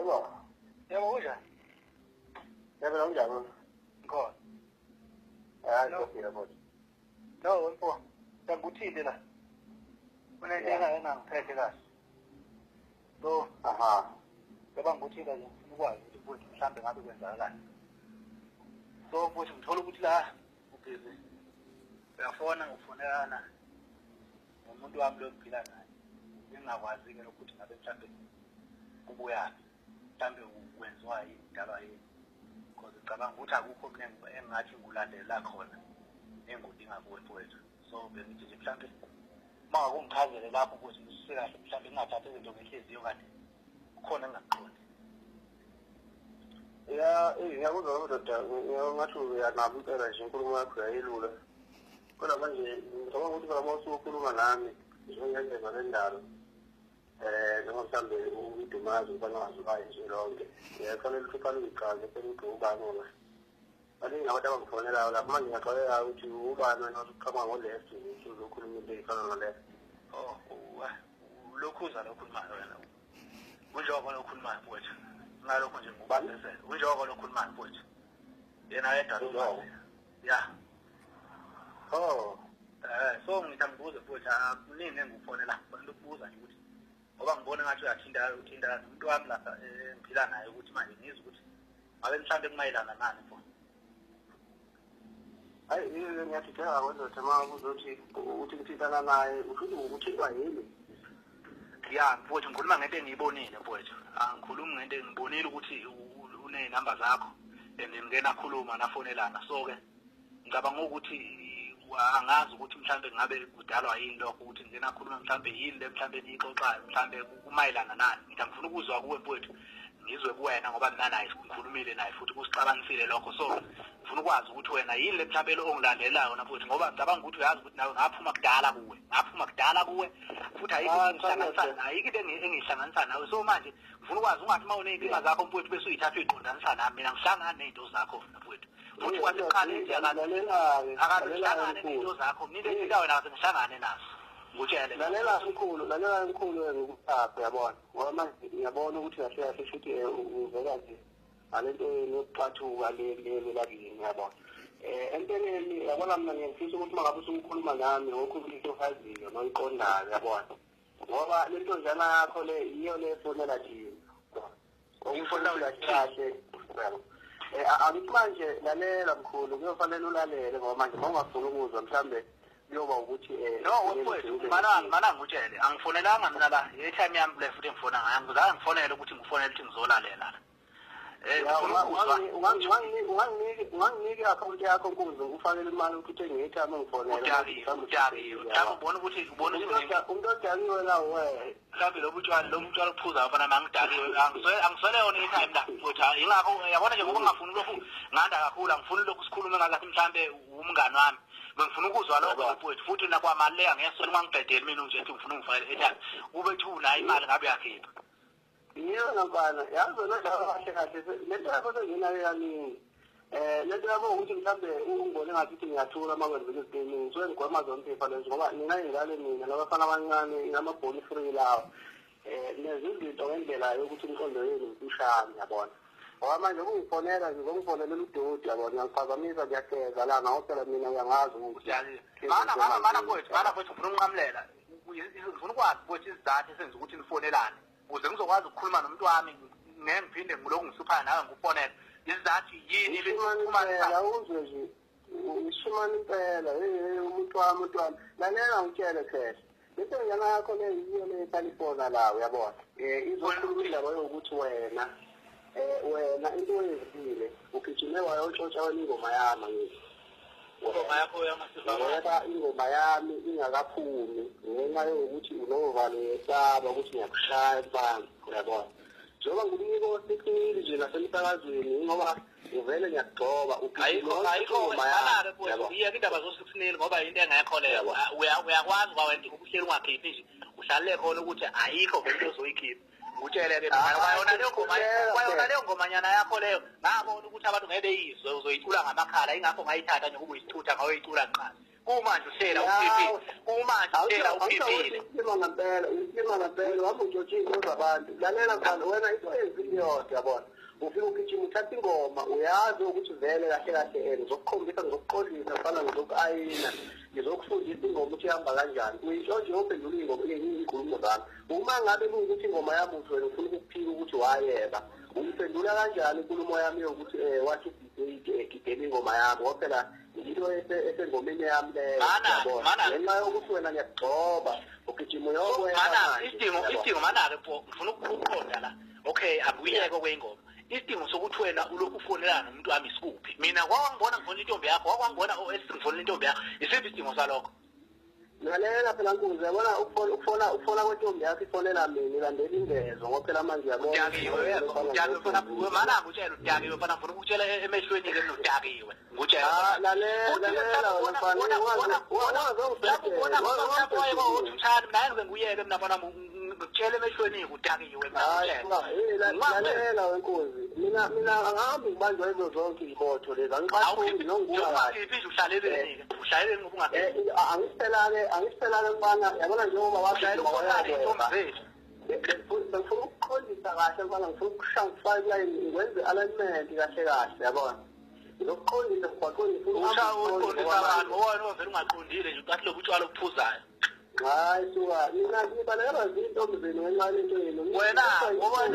Yebo. Yebo, kunjani? Yebo, kunjani? Ngikhona. Hayi, No. ngiyaphila futhi. No, mfo. Ngikuthinte la. Kunenkinga engangiphethe kahle. So, Aha. ngoba ngikuthinte nje ngifuna ukwazi ukuthi mfowethu mhlambe ngabe kwenzakalani. So, mfowethu ngithola ukuthi la ubhizi. Uyafona ngokufonelana nomuntu wami lo engiphila naye. Ngingakwazi-ke lokhu ukuthi ngabe mhlambe kubuyaphi. Mhlambe kwenziwa yini, kudalwa yini. Because ngicabanga ukuthi akukho mina engingathi ngikulandelela khona engikudinga kuwe mfowethu. So bengithi nje mhlambe uma ngakungichazele lapho ukuthi ngizwisise kahle, mhlambe ngingathathi izinto ngenhliziyo kanti kukhona engingakuqondi. Ya, ngiyakuzwa ndoda, ngathi uyanaba impela nje inkulumo yakho yayilula. Kodwa manje ngicabanga ukuthi phela uma usukhuluma nami njengendlela lendalo, noma mhlambe udumazi ubanazi bayo nje lonke. Kufanele ukuthi uqale uyiqale bese uthi ubani wona. Baningi abantu abangifonelayo lapho manje ngiyaxolela ukuthi ubani wena osuqhamuka ngo-left nje uzokhuluma into ey'fana no-left. Oh, lokhuza lokhulumayo wena. Unjoko lokhulumayo mfowethu. Ngalokho nje ngikubambezela. Unjoko lokhulumayo mfowethu. Yena yedwa lo Unjoko? manje. Ya. Oh, So ngithi angibuze mfowethu, akuningi engikufonela. Kufanele ukubuza nje ukuthi ngoba ngibona ngathi uyathinta uthinta nomuntu wami lapha engiphila naye ukuthi manje ngizwe ukuthi ngabe mhlambe kumayelana nani mfowethu. Hayi, ngiyadideka ndoda uma uzothi uthi ngithintana naye, usho ukuthi uthintwa yini? Ya mfowethu, ngikhuluma ngento engiyibonile mfowethu. Angikhulumi ngento engibonile ukuthi uney'namba zakho and ngike nakhuluma nafonelana. So-ke ngicabanga ukuthi angazi ukuthi mhlambe ngabe kudalwa yini lokho ukuthi ngike nakhuluma, mhlambe yini le mhlambe eniyixoxayo, mhlambe kumayelana nani. Ngithi angifuna ukuzwa kuwe mfowethu, ngizwe kuwena ngoba mina naye ngikhulumile naye futhi kusixabanisile lokho. So ngifuna ukwazi ukuthi wena yini le mhlambe lo ongilandelayo wona mfowethu, ngoba ngicabanga ukuthi uyazi ukuthi nawe ngaphuma kudala kuwe, ngaphuma kudala kuwe futhi ayikho Ah, into engihlanganisa Ndoda. ayikho into engihlanganisa nawe. So manje ngifuna ukwazi, ungathi uma uney'nkinga zakho mfowethu bese uyithatha uyiqondanisa nami. Mina ngihlangana ney'nto zakho mfowethu, futhi kwasiqale nje Lalela-ke, akaze lalela-ke ngihlangane mkhulu. ney'nto zakho. Mina into ethinta wena akaze ngihlangane nazo, ngikutshele. Lalela mkhulu, lalela mkhulu, ngikuthathe uyabona. Ngoba manje ngiyabona ukuthi kahle kahle shuthi uvela nje ngalento yokuxathuka le lakini uyabona. Empeleni yabona mina ngiyafisa ukuthi uma ngabe usukhuluma nami ngokhuluma into oyaziyo noyiqondayo uyabona. Ngoba le ntonjana yakho le yiyo le efonela thina. Okusho ukuthi kahle kahle uyabo. Angithi manje lalela mkhulu, kuyofanele ulalele ngoba manje uma ungafuni ukuzwa mhlambe kuyoba ukuthi No mfowethu, mana ngikutshele, angifonelanga mina la i-airtime yami le futhi engifona ngayo. Angizange ngifonele ukuthi ngifonele ukuthi ngizola la. Ngifuna ukuzwa. Unganginiki i-akhawunti yakho nkuze ngikufakele imali ukuthi uthenge i-airtime ungifonele. Udakiwe, udakiwe. Mhlawumbe ubona ukuthi ubona ukuthi Umuntu odakiwe la we. Mhlawumbe lobu tshwala obuphuzayo mfana, mangidakiwe. Angiswele yona i-airtime la mfowethu. Ingakho yabona nje ngoba ngingafuni lokhu nganda kakhulu, angifuni lokhu sikhulume ngathi mhlambe umngani wami. Bengifuna ukuzwa lokho mfowethu, futhi nakwamali le angesona ungangidedeli mina nje ethi ngifuna ungifakele i-airtime. Kube thi unayo imali ngabe uyakhipha. Yebo mfana, yazi wena dlala kahle kahle lento yakho senginayo kaningi. Lento yakho ukuthi mhlambe ungibone ngathi ukuthi ngiyathula uma kwenzeka izinto eziningi. Ngisuke ngigwema zonke iy'fo lezo ngoba nina iy'ngane nina labafana abancane ngamabhoni free lawa. Nenza izinto ngendlela yokuthi imiqondo yenu mfushane yabona. Ngoba manje ukungifonela nje uzongifonelela udoti yabona, uyangiphazamisa ngiyageza la ngawo phela mina uyangazi ukuthi. Mana mfowethu, mana mfowethu, ngifuna ukunqamulela. Ngifuna ukwazi mfowethu isizathu esenza ukuthi nifonelane ukuze ngizokwazi ukukhuluma nomuntu wami, ngeke ngiphinde ngilokhu ngihluphana nawe ngikufonela. Isizathu yini Ishimane impela uzwe nje, ishimane impela, hey umuntu wami, umuntu wami. Lalela ngitshele phela. Lento njana yakho le yiyo le etalifona la uyabona. Izokhuluma indaba yokuthi wena wena into oyenzile ugijime wayotshontsha wena ingoma yami angithi. Ingoma yakho yamasifa. Ngoba ingoma yami ingakaphumi ngenxa yokuthi unovalo uyesaba ukuthi ngiyakushaya mfana uyabona. Njengoba ngikunika o-6 mil nje nasemsakazweni ngoba ngivele ngiyakugxoba Ayikho, ayikho mana-ke mfowethu, iyeke indaba zo-6 mil ngoba into engekho leyo. Uyakwazi kwawena ukuhleli ungakhiphi nje, uhlalele khona ukuthi ayikho vele into ozoyikhipha. Ngutshele-ke mina kwayona leyo ngoma, kwayona leyo ngomanyana yakho leyo ngabona ukuthi abantu ngeke beyizwe, uzoyicula ngamakhala, ingakho ngayithatha nje ukuba uyisithutha ngayoyicula kuqala. Kumanje uhlela uphephile. Kumanje uhlela uphephile. Usilima ngempela, usilima ngempela, uhamba ujotshe iy'nto zabantu. Lalela mfana, wena into eyenzile yodwa yabona. Ufike ugijima uthatha ingoma, uyazi ukuthi vele kahle kahle ngizokukhombisa, ngizokuqondisa mfana, ngizoku-ayina, ngizokufundisa ingoma ukuthi ihamba kanjani. Uyintshontshe uphendula ingoma iy'nkulumo zami. Uma ngabe kuwukuthi ingoma yami uthi wena ufuna ukukuphika ukuthi wayeba, uyiphendula kanjani inkulumo yami yokuthi wathi gidela ingoma yami, ngoba phela into esengomeni yami leyo. Ngenxa yokuthi wena ngiyakugxoba, ugijima uyokweba. Isidingo mana-ke pho, ngifuna ukuqonda la. Okay, akuyeke okwengoma. Isidingo sokuthi wena ulokhu ufonelana nomuntu wami isikuphi? Mina kwangibona ngifona intombi yakho, wakwangibona ngifonela intombi yakho. Isiphi isidingo salokho? Lalela phela nkunzi, yabona ukufona kwentombi yakho ifonela mina ilandela ingezo, ngoba phela manje uyabona. Udakiwe mfana, mana ngutshela udakiwe mfana, ngifuna ukutshela emehlweni ke mina udakiwe. Ngutshela. Ah, lalela wena mfana, uthani mina ngeke nguyeke mina mfana, ngikutshela emehlweni udakiwe mina. Lalela wenkosi, mina angihambi ngibanjwa yizo zonke iy'botho lezi, angiqathuli nonguka kahle. Uhlaleleni ke? Uhlaleleni ngoba ungapheli? Angisiphelake mfana, yabona njengoba ngifuna ukuqondisa kahle mfana, ngifuna ukushaya ngifake ngikwenze alignment kahle kahle, yabona. Ngizokuqondisa ngibaqondise. Ushaya uqondisa abantu, ngoba wena vele ungaqondile nje, ucathi lobu utshwala obuphuzayo. Hayi suka, mina ngibalekelwa zintombi zenu ngenxa yalento yenu. Wena ngoba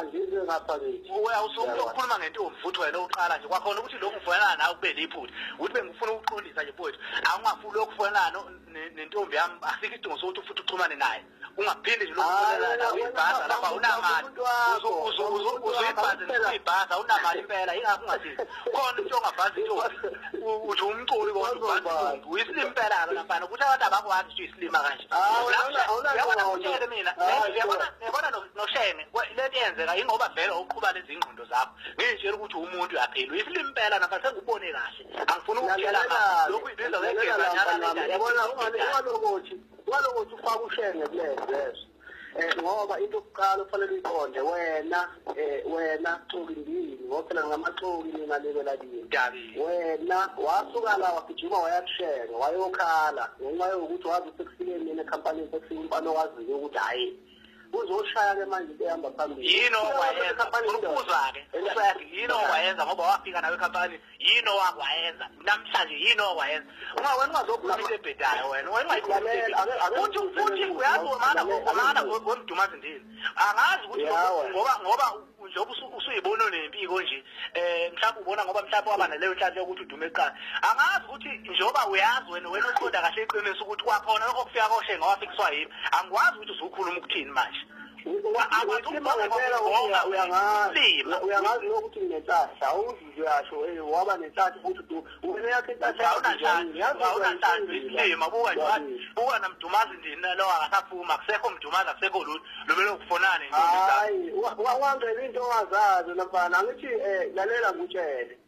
ngize ngapha ngithi. Uya usumuntu okhuluma ngentombi futhi wena uqala nje kwakhona ukuthi lokhu ngifonelana nawe kube liphutha. Ukuthi bengifuna ukuqondisa nje mfowethu. Awungafuni ukufonelana nentombi yami, asikho isidingo sokuthi futhi uxhumane naye. Ungaphindi nje lokufonelana naye uyibhaza lapha unamali. Uzuyibhaza uyibhaza unamali impela ingakho ungasizi. Khona umuntu ongabhaza intombi. Uthi umculi kodwa ubhaza intombi. Uyisilima impela ke mfana ukuthi abantu abakwazi ukuthi uyisilima kanje. Uyabona ngitshele mina, uyabona noShenge lento yenzeka ingoba vele uqhuba lezi ingqondo zakho. Ngitshela ukuthi umuntu uyaphila. Uyisilima impela mfana sengubone kahle. Angifuni ukutshela manje. Lokhu ibiza ngegeza nyana. Yabona ungalokothi ufaka uShenge kulezo. Ngoba into yokuqala ufanele uyiqonde wena, wena xoki ndini, ngoba phela ngamaxoki mina lebela kini. Wena wasuka la wagijima wayakuShenge wayokhala ngenxa yokuthi wazi ukuthi sekufike mina ekhampanini, sekufike umfana owaziyo ukuthi hhayi uzoshaya ke manje into ehamba phambili. Yini okwayenza? Ukubuza-ke yini okwayenza ngoba wafika nawe ekhampanini, yini owakwayenza namhlanje, yini okwayenza? Wena ungazokhuluma into ebhedayo wena, wena ungayikhuluma into ebhedayo. Futhi uyazi mana wemdumazi ndini. Angazi ukuthi ngoba njengoba usuyibona unempiko nje, mhlawumbe ubona ngoba mhlawumbe waba naleyo nhlanhla yokuthi udume eqala. Angazi ukuthi njengoba uyazi wena uqonda kahle iqiniso ukuthi kwakhona lokho kufika koShenge wafikiswa yimi. Angikwazi ukuthi uzukhuluma ukuthini manje. Uyangazi ukuthi nginenhlahla, awuzuze uyasho waba nenhlahla futhi wena yakho inhlahla awunanhlahla isilima. Buka nje, buka namdumazi ndini lo akasaphuma, akusekho mdumazi, akusekho lutho, lobele ukufonana nentombi zakho. Hayi, wangena into ongazazi mfana, angithi lalela ngikutshele.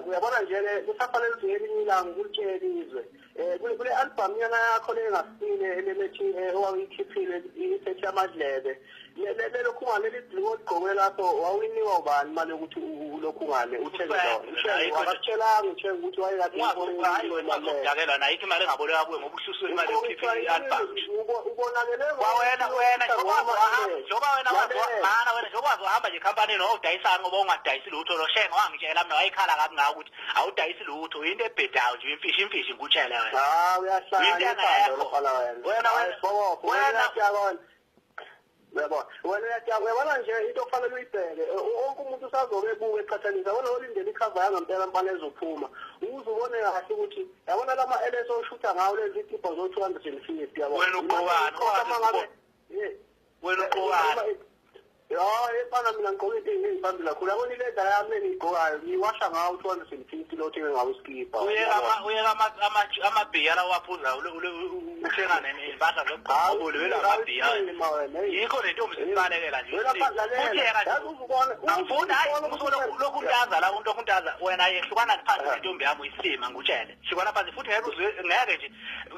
Uyabona nje le kusafanele ukuthi ngelinye ilanga ukulitshele izwe. Kule album yana yakho le engasile lethi owayikhiphile isethi yamadlebe. Lelo khungane leli blue oligqoke lapho wawuyinikwa ubani imali yokuthi ulokhu ngale uthenge lona? Wakakutshelanga uthenge ukuthi wayekade udakelwa nayo ithi imali engaboleka kuwe ngoba uhlusiwe imali yokukhipha i-album. Ubonakele wena njengoba wena mana wena njengoba uhamba nje ekhampanini wawudayisanga ngoba ungadayisi lutho. Lo Shenge wangitshela mina wayekhala kabi ngawe ukuthi awudayisi lutho, into ebhedayo nje imfishi imfishi ngikutshele wena. Hayi uyahlanya wena wena Uyabona wena uyabona nje into okufanele uyibheke, wonke umuntu usazoke ebuka eqhathanisa. Wena olindele ikhava yangempela mfana ezophuma ukuze ubone kahle ukuthi yabona lama LS oshutha ngawo lezi tipha zo 250 yabona. Wena ugqokani? Wena ugqokani? Ya efana mina ngigqoke into eziphambili kakhulu. Yabona ileda yami engiyigqokayo ngiwasha ngawo 250 lo thenge ngawo iskipa. Uyeka amabhiya lawa waphuzayo uthenga nempahla zokugqoka wena amabhiya. Yikho lentombi sibalekela nje. Angifuni hayi lokhu untaza la umuntu okuntaza wena yehlukana phansi nentombi yami uyisilima ngikutshele. Hlukana phansi futhi ngeke uzwe ngeke nje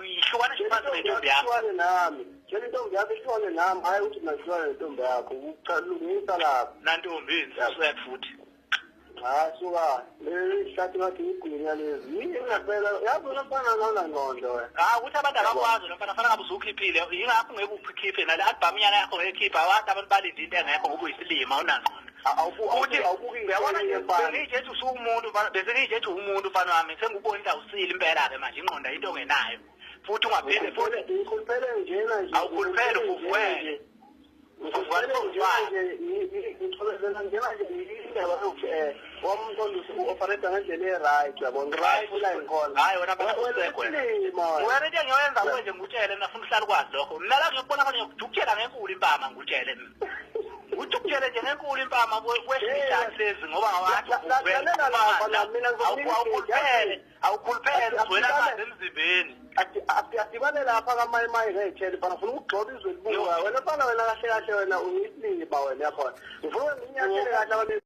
ihlukana nje phansi nentombi yakho. Hlukane nami. Tshela intombi yakho ihlukane nami, hayi ukuthi mina ngihlukane nentombi yakho. Lungisa lapho. Nantombi niswek futhi. Hayi suka, leli hlathi ngathi igwinya lezi. Yini ngempela yazi mfana awunangqondo wena. Hayi ukuthi abantu abakwazi lo mfana, fanele ngabe usukhiphile, yingakho ngeke ukhiphe nale album yana yakho ngekhipha, awathi abantu balinde into engekho ngoba uyisilima awunangqondo. Awubuki uyabona nje bengiyijethi usuwumuntu, bese ngiyijethi umuntu mfana wami, sengikubona into awusile impela-ke manje, ingqondo into ongenayo. Futhi ungaphinde futhi ngikhuluphele njena nje. Awukhuluphele uvuvuele. Uvuvuele njena nje, ngithokozela njena nje indaba yokuthi wamqondisi u-operate ngendlela e-right, uyabona, right la ngikhona. Hayi wena bana usekwe. Wena into engiyoyenza kuwe nje ngikutshele mina, funa uhlale ukwazi lokho. Mina la ngiyokubona khona ngiyokujukutshela ngenkulu impama ngikutshele mina. Ngikutshele nje ngenkulu impama kwehlisa lezi ngoba ngawathi awukhuluphele, awukhuluphele uzwela amanzi emzimbeni. Adibane lapha kaMayimayi ngey'tshele mfana, ngifuna ukugxoba izwe libuka. Wena mfana wena kahle kahle wena uyisilima wena yakhona. Ngifuna nginyathele kahle abantu.